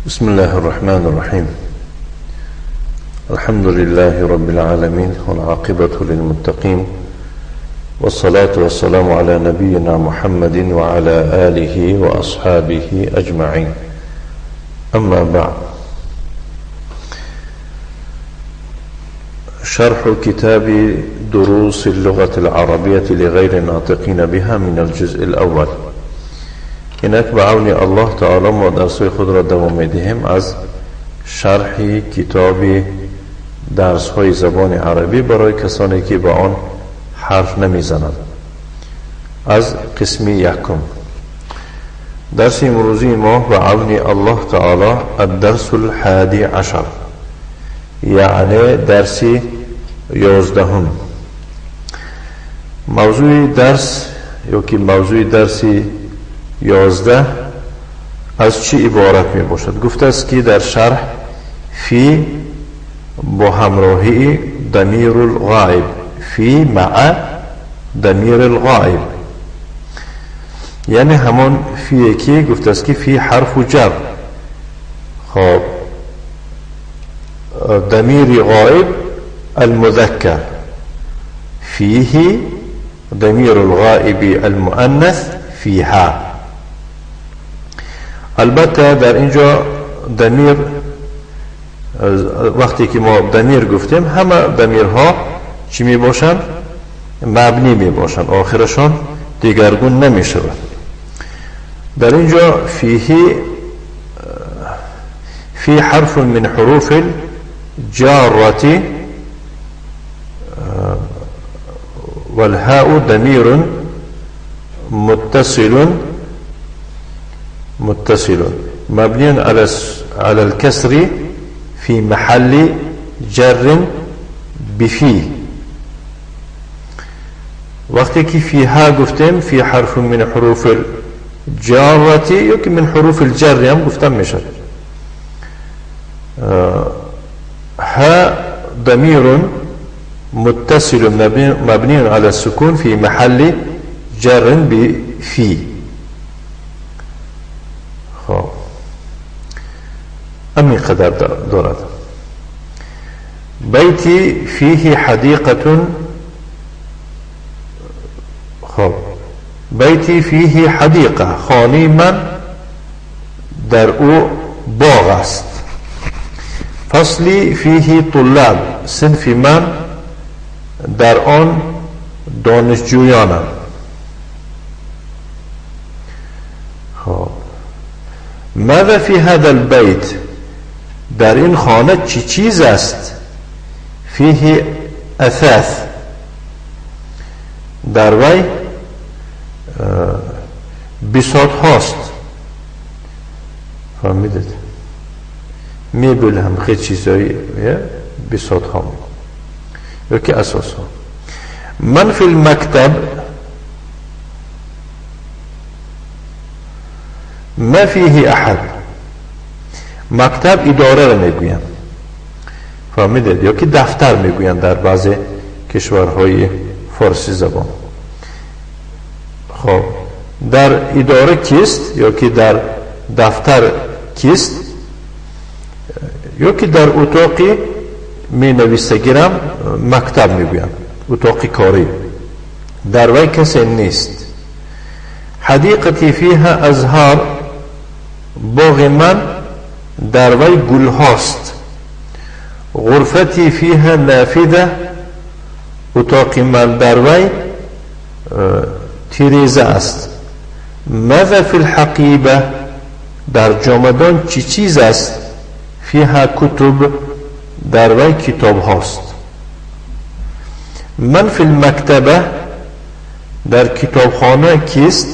بسم الله الرحمن الرحيم. الحمد لله رب العالمين، والعاقبة للمتقين، والصلاة والسلام على نبينا محمد وعلى آله وأصحابه أجمعين. أما بعد. شرح كتاب دروس اللغة العربية لغير الناطقين بها من الجزء الأول. اینک به عون الله تعالی ما درس‌های خود را دوام می‌دهیم از شرح کتاب درس‌های زبان عربی برای کسانی که به آن حرف نمی‌زنند، از قسم یکم. درس امروزی ما به عون الله تعالی الدرس الحادی عشر، یعنی درس 11. موضوع درس یا که موضوع درس 11 از چی عبارت می باشد؟ گفته است که در شرح فی با همراهی ضمیر الغائب، فی مع ضمیر الغائب، یعنی همان فی که گفته است که فی حرف جر. خب ضمیر غائب المذکر، فیه ضمیر الغائب المؤنث فیها. البته در اینجا ضمیر، وقتی که ما ضمیر گفتیم همه ضمیرها چی می باشند؟ مبنی می باشند، آخرشان دیگرگون نمی شود. در اینجا فیه، فی حرف من حروف الجارة والهاء ضمیر متصل مبني على الكسر في محل جر بفي. وقتی که فيها گفتیم في حرف من حروف الجارة یا که من حروف الجر هم گفتم میشد. ها ضمير متصل مبني على السكون في محل جر بفي. خب همین قدر دارد. بیتی فیه حدیقة. خب بیتی فیه حدیقة، خانه من در او باغ است. فصلی فیه طلاب، صنف من در آن دانشجویانم. خب ماذا فی هذا البیت، در این خانه چی چیز است؟ فیه اثاث، در وی بساط هاست. فهمیدید؟ میبل هم خیلی چیزایی بساط ها یا که اساس ها. من فی المکتب ما فیه احد، مکتب اداره را میگویند، فهمیدید؟ یا که دفتر میگویند در بعض کشورهای فارسی زبان. خب در اداره کیست یا که در دفتر کیست یا که در اتاقی می نویسگیرم مکتب میگویند، اتاق کاری، در وی کسی نیست. حدیقتی فیها ازهار، باغ من در وی گل هاست. غرفتی فیها نافذه، اتاق من در وی تیریزه است. ماذا فی الحقیبه، در جامدان چی چیز است؟ فیها کتب، در وی کتاب هاست. من فی المکتبه، در کتابخانه کیست؟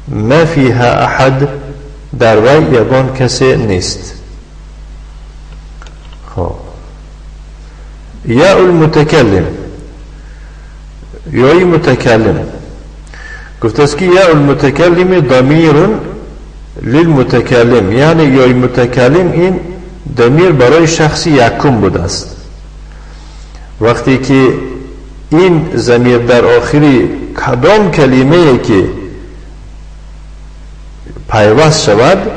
ما فیها احد، در وی یگان کسی نیست. خب یا المتکلم، یای متکلم گفت است که یا المتکلم ضمیر للمتکلم، یعنی یای متکلم این ضمیر برای شخص یکم بوده است. وقتی که این ضمیر در آخری کدام کلمه که پیوست شود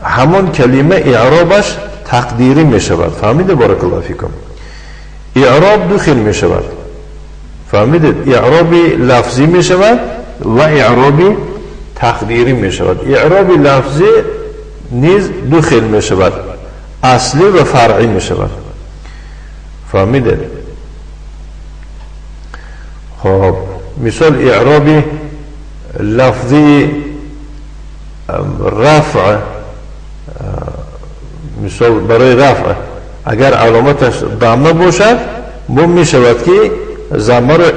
ҳамон калима иъробаш тақдирӣ мешавад. Фаҳмиде, баракаллоҳу фикум? Иъроб ду хел мешавад, фаҳмидед? Иъроби лафзӣ мешавад ва иъроби тақдирӣ мешавад. Иъроби лафзӣ низ ду хел мешавад, аслӣ ва фаръӣ мешавад. Фаҳмидед? Хоб, мисол иъроби лафзии рафъ, мисол барои рафъ агар аломаташ дамма бошад, бо мешавад ки заммаро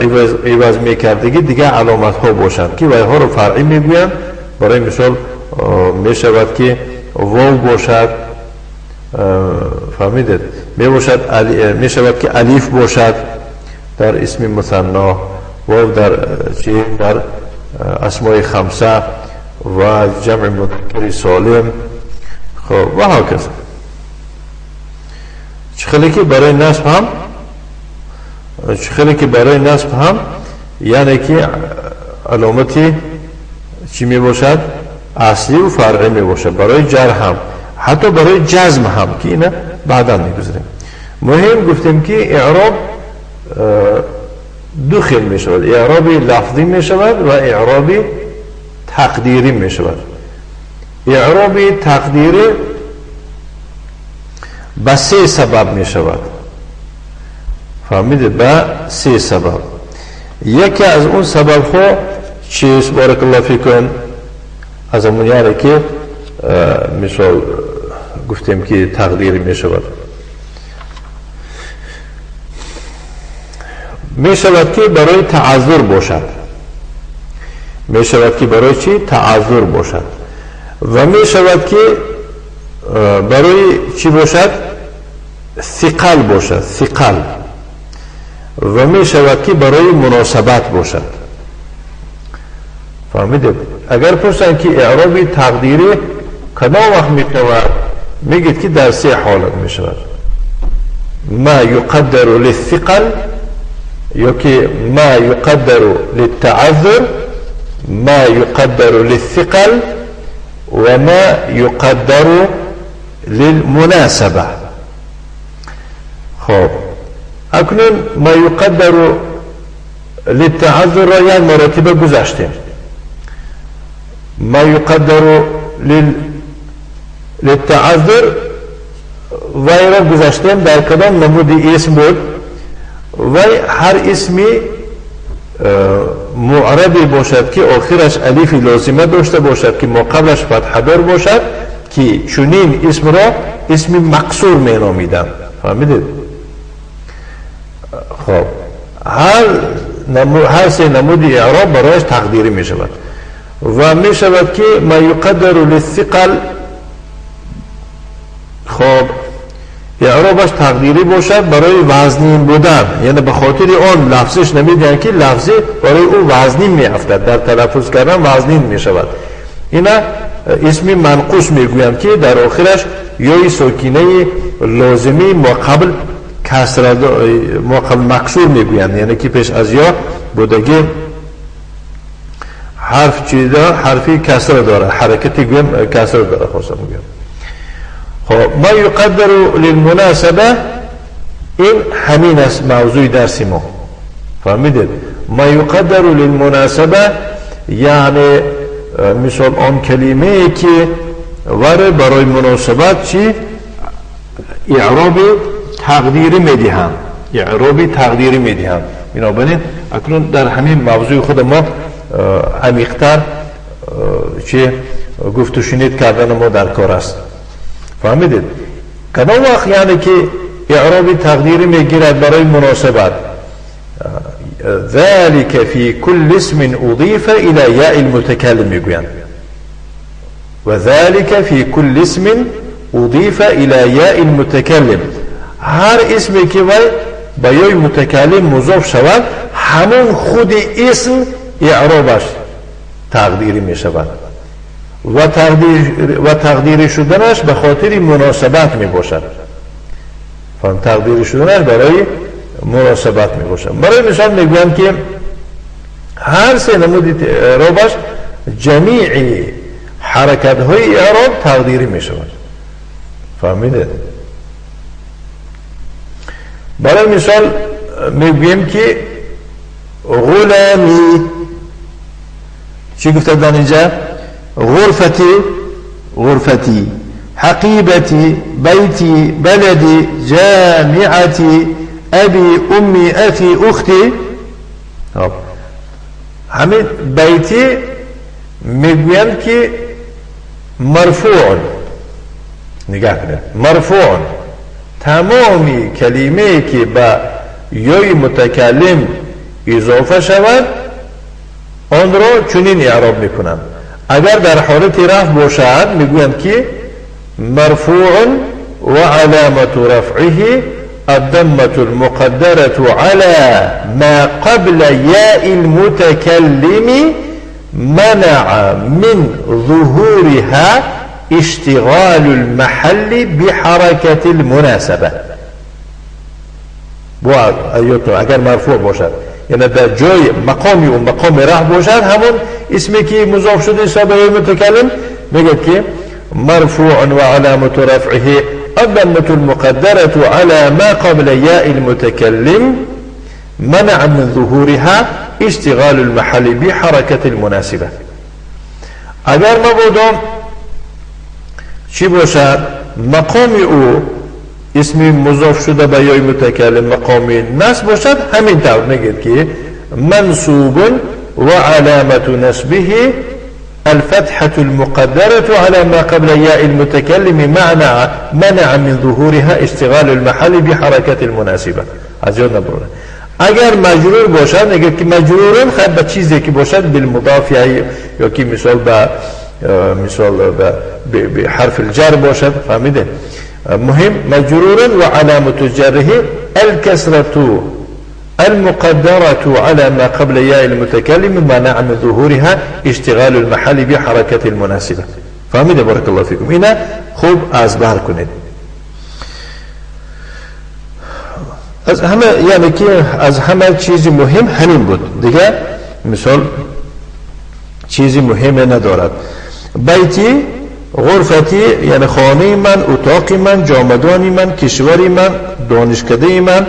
иваз мекардагӣ дигар аломатҳо бошанд, ки вайҳоро фаръӣ мегӯянд. Барои мисол мешавад ки вов бошад, фаҳмидед? Мебошад, мешавад ки алиф бошад дар исми мусанно, вов дар чи, дар асмои хамса ва ҷамъи мудаккари солим. Хоб, ва ҳоказа. Чӣ хеле ки барои насб ҳам, чӣ хеле ки барои насб ҳам, яъне ки аломати чӣ мебошад? Аслию фаръӣ мебошад. Барои ҷар ҳам, ҳатто барои ҷазм ҳам, ки ина баъдан мегузарем. Муҳим гуфтем ки иъроб ду хел мешавад: иъроби лафзӣ мешавад ва иъроби тақдирӣ мешавад. Иъроби тақдирӣ ба се сабаб мешавад. Фаҳмидед? Ба се сабаб. Яке аз он сабабҳо чист, баракаллоҳу фикум? Аз ҳамон, яъне ки мисол гуфтем ки тақдирӣ мешавад, мешавад ки барои таъаззур бошад, мешавад ки барои чӣ таъаззур бошад ва мешавад ки барои чӣ бошад? Сиқал бошад, сиқал, ва мешавад ки барои муносабат бошад. Фаҳмидед? Агар пурсанд ки иъроби тақдирӣ кадом вақт мешавад, мегӯед ки дар се ҳолат мешавад: ма юқаддару лиссиқал, ё ки ма юқаддару литтаъаззур, ма юқаддару лиссиқал ва ма юқаддару лилмунасаба. Хоб, акнун ма юқаддару литтаъаззурро як маротиба гузаштем. Ма юқаддару литтаъаззур вайро гузаштем. Дар кадом намуди исм буд? Вай ҳар исми муърабе бошад, ки охираш алифи лозима дошта бошад, ки моқаблаш фатҳадор бошад, ки чунин исмро исми мақсур меномиданд. Фаҳмидед? Хоб, ҳар се намуди иъроб барояш тақдирӣ мешавад. Ва мешавад ки ма юқаддару лиссиқал, хоб, иъробаш тақдирӣ бошад барои вазнин будан, яъне ба хотири он лафзиш намедиҳанд, ки лафзӣ барои ӯ вазнин меафтад, дар талаффуз кардан вазнин мешавад. Ина исми манқус мегӯянд, ки дар охираш ёи сокинаи лозимӣ моқабл касра, моқабл максур мегӯянд, яъне ки пеш аз ё будагӣ ҳарф чи дорад? Ҳарфи касра дорад, ҳаракати гӯям касра дорад, хостам гӯям. Хоб, ма юқаддару лилмунасаба, ин ҳамин аст мавзӯи дарси мо. Фаҳмидед? Ма юқаддару лилмунасаба, яъне мисол он калимае ки варе барои муносабат чи иъроби тақдирӣ медиҳанд, иъроби тақдирӣ медиҳанд. Бинобар ин акнун дар ҳамин мавзӯи худ мо амиқтар чи гуфту шунид кардани мо дар кор аст. Фаҳмидед? Кадом вақт, яъне ки иъроби тақдирӣ мегирад барои муносабат? ذلك في كل اسم أضيف إلى ياء المتكلم میگویند. و ذلك في كل اسم أضيف إلى ياء المتكلم، هر اسمی که وی به یای متکلم مضاف شود، همون خود اسم اعرابش تقدیری می شود و تقدیری شدنش به خاطر مناسبت می باشد. تقدیری شدنش برای مناسبت می باشد. برای مثال میگویم که هر سه نمود اعرابش جمیع حرکت های اعراب تقدیری می شود. فهمیده؟ برای مثال میگوییم که غلامی، چی گفته در اینجا؟ غرفتی، غرفتی، حقیبتی، بیتی، بلدی، جامعتی، ابی، امی، اخی، اختی. همین بیتی میگویند که مرفوع. نگاه کنید، مرفوع تمامی کلمه که به یای متکلم اضافه شود آن را چنین اعراب میکنند. اگر در حالت رفع باشد میگویند که مرفوع و علامت رفعه الضمة المقدرة على ما قبل ياء المتكلم منع من ظهورها اشتغال المحل بحركة المناسبة. اگر مرفوع باشد یعنی در جای مقامی و مقام رفع باشد، همون اسمی که مضاف شده حساب متکلم میگه که مرفوع و علامة رفعه الضمة المقدرة على ما قبل ياء المتكلم منع من ظهورها اشتغال المحل بحركة المناسبة. اگر مبادا چی باشد؟ مقام او اسم مضاف شده به یای متکلم مقام نصب باشد، همین طور میگید که منصوب و علامة نصبه الفتحة المقدرة على ما قبل ياء المتكلم منع من ظهورها اشتغال المحل بحركة المناسبة. از یاد نبرونه. اگر مجرور باشد اگر که مجرورن خب به چیزی که باشد بالمضاف یا که مثال به مثال به حرف الجر باشد، فهمیده؟ مهم مجرور و علامة جره الكسرة المقدرة على ما قبل ياء المتكلم منع من ظهورها اشتغال المحل بحركة المناسبة. فهمیده؟ بارك الله فیکم. اینا خوب از بر کنید. از همه یعنی که از همه چیزی مهم همین بود دیگه، مثال چیزی مهم ندارد. بیتی، غرفتی یعنی خانه من، اتاق من، جامدانی من، کشوری من، دانشکده من،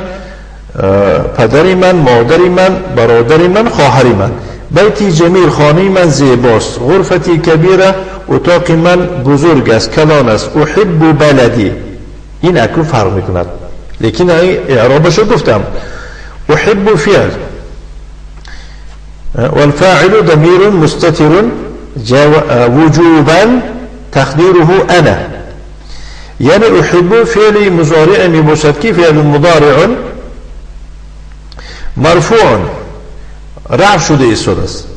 پدری من، مادری من، برادری من، خواهری من. بیتی جمیل، خانه من زیباست. غرفتی کبیره، اتاق من بزرگ است، کلان است. احب بلدی، این اکنون فرق میکند، لیکن اعرابش رو گفتم. احب فعل والفاعل ضمیر مستتر وجوبا تقدیره انا، یعنی احب فعل مضارع میباشد که فعل مضارع مرفوع رفع شده ایستاده است.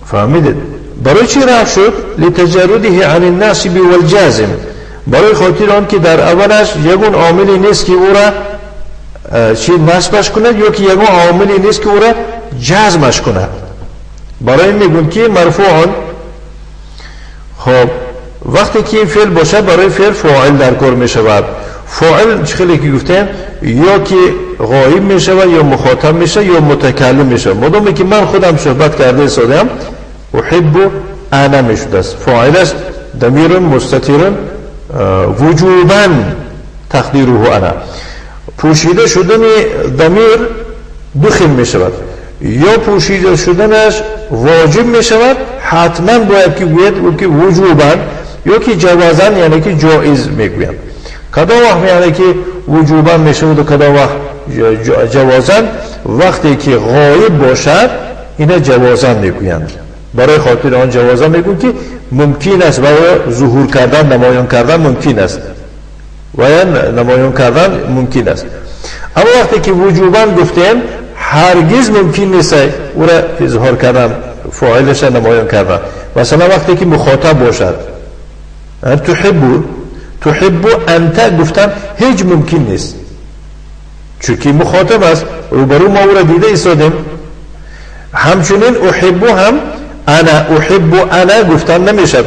فهمیدید برای چی رفع شد؟ لتجرده عن الناصب والجازم، برای خاطر آن که در اولش یگون عاملی نیست که او را چی نصبش کند یا که یگون عاملی نیست که او را جزمش کند، برای میگون که مرفوع. خب وقتی که این فعل باشه برای فعل فاعل در کار میشود. فاعل خیلی که گفتیم یا که غایب میشود یا مخاطب میشه یا متکلم میشه. مادامی که من خودم صحبت کرده ایستادم احب انا میشده است، فاعل است، ضمیر مستتر وجوبا تقدیره انا. پوشیده شدن ضمیر دو خیل میشود، یا پوشیده شدنش واجب میشود، حتما باید که گوید که وجوبا، یا که جوازا یعنی که جایز میگویند. کدام وقت یعنی که وجوبا میشود و کدام وقت جوازا؟ وقتی که غایب باشد اینا جوازا میگویند. برای خاطر آن جوازا میگویند که ممکن است برای ظهور کردن، نمایان کردن ممکن است و یا نمایان کردن ممکن است. اما وقتی که وجوبا گفتیم هرگز ممکن نیست او را اظهار کردن، فاعلش نمایان کردن. مثلا وقتی که مخاطب باشد تحب، تحب انت گفتن هیچ ممکن نیست، چون مخاطب است، روبرو ما او را دیده ایستادیم. همچنین احب هم انا احب انا گفتن نمیشد،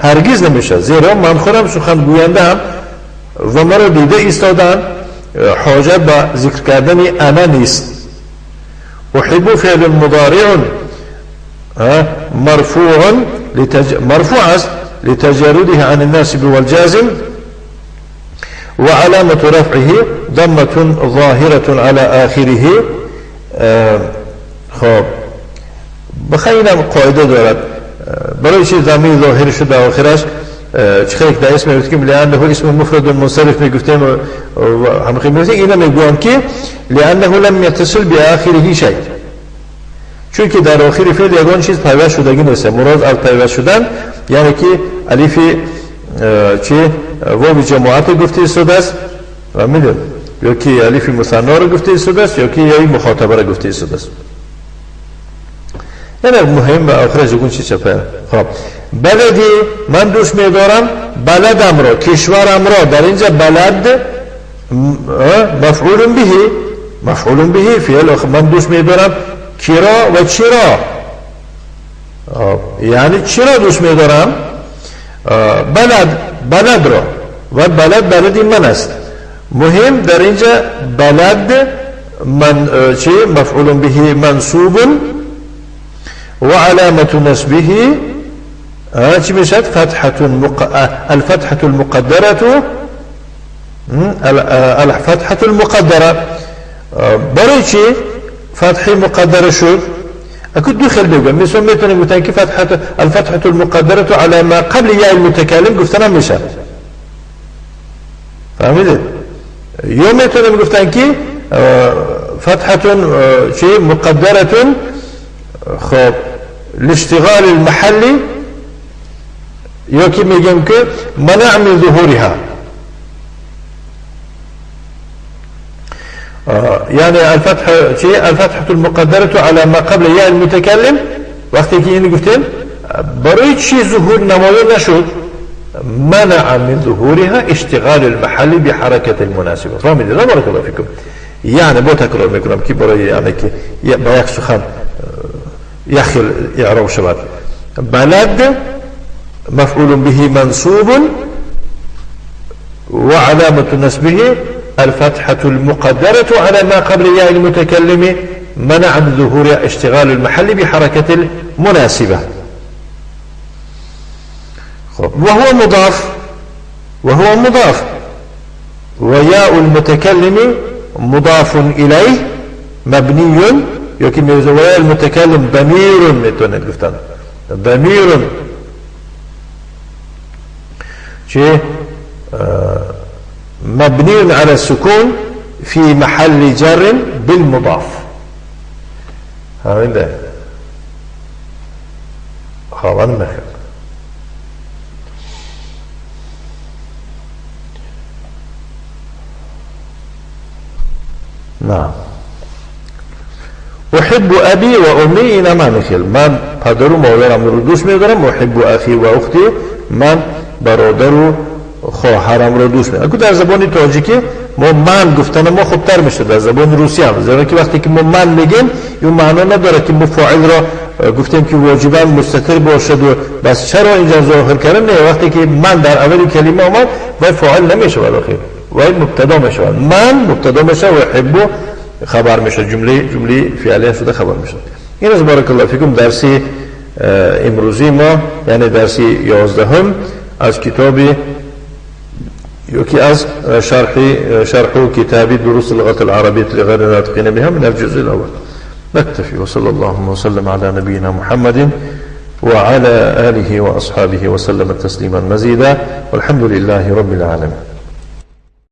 هرگز نمیشد، زیرا من خودم سخن گوینده هم و مرا دیده ایستادن، حاجت به ذکر کردن انا نیست. احب فعل مضارع مرفوع مرفوع است لتجرده عن الناصب والجازم وعلامة رفعه ضمة ظاهرة على آخره. خب بخیرم قاعده دارد برای چه ضمیر ظاهر شد در آخرش چه در اسم میگفتیم لأنه اسم مفرد منصرف میگفتیم و هم خیلی میگفتیم اینا میگویم که لأنه لم يتصل بآخره شيء، چون که در آخر فعل یگان چیز پیوست شدگی نیست. مراد از پیوست شدن یعنی که الف چه واو جماعت گفته ایستاده است و میدون یا که الف مثنا رو گفته ایستاده است یا که یای مخاطبه رو گفته ایستاده است. یعنی مهم و آخرش یگان چیز چپه. خب بلدی من دوست میدارم بلدم را، کشورم را. در اینجا بلد مفعول به، مفعول به فعل. من دوست میدارم کرا و چرا، یعنی چرا دوست میدارم؟ بلد، بلد را و بلد بلدی من است. مهم در اینجا بلد من چه مفعول به منصوب و علامة نصبه چی میشد؟ فتحة الفتحة المقدرة، الفتحة المقدرة. برای چی فتح مقدره شد؟ اكو دو خیل بگم مثلا میتونیم گفتن که فتحة الفتحة المقدرة على ما قبل یاء المتکلم گفتن میشه، فهمیدید؟ یا میتونیم گفتن که فتحة چی مقدرة خب لاشتغال المحلی، یا که میگم که منع من ظهورها، يعني الفتح شيء الفتحة المقدرة على ما قبل ياء المتكلم. وقتی که اینو گفتیم برای چی ظهور نمایان نشد؟ منع من ظهورها اشتغال المحل بحركة المناسبة. فهمیدید؟ بارك الله فيكم. یعنی با تکرار میکنم که برای یعنی که با یک سخن یخل اعراب شود. بلد مفعول به منصوب وعلامة نصبه الفتحة المقدرة على ما قبل ياء المتكلم منع من ظهور اشتغال المحل بحركة المناسبة. وهو مضاف، وهو مضاف، وياء المتكلم مضاف إليه مبني، يمكن وياء المتكلم ضمير، ضمير شيء مبني على السكون في محل جر بالمضاف. هذا خلاص مخ. نعم. أحب أبي وأمي إلى ما نخل. من پدر و مادرم رو دوست می‌دارم. أحب أخي وأختي، من برادر و خواهرم رو دوست می‌دارم. اگه در زبان تاجیکی ما من گفتن ما خوبتر میشه، در زبان روسی هم، زیرا که وقتی که ما من میگیم این معنا نداره که ما فاعل را گفتیم که واجبا مستتر باشد و بس چرا اینجا ظاهر کردن؟ نه، وقتی که من در اول کلمه آمد و فاعل نمیشه، آخر و مبتدا میشه. من مبتدا میشه و احب خبر میشه، جمله فعلیه شده خبر میشه. این از بارک الله فیکم درس امروزی ما، یعنی درس 11 از کتاب یکی از شرح كتاب دروس اللغة العربية لغير الناطقين بها من الجزء الأول. نكتفي وصلى الله وسلم على نبينا محمد وعلى آله وأصحابه وسلم تسليما مزيدا، والحمد لله رب العالمين.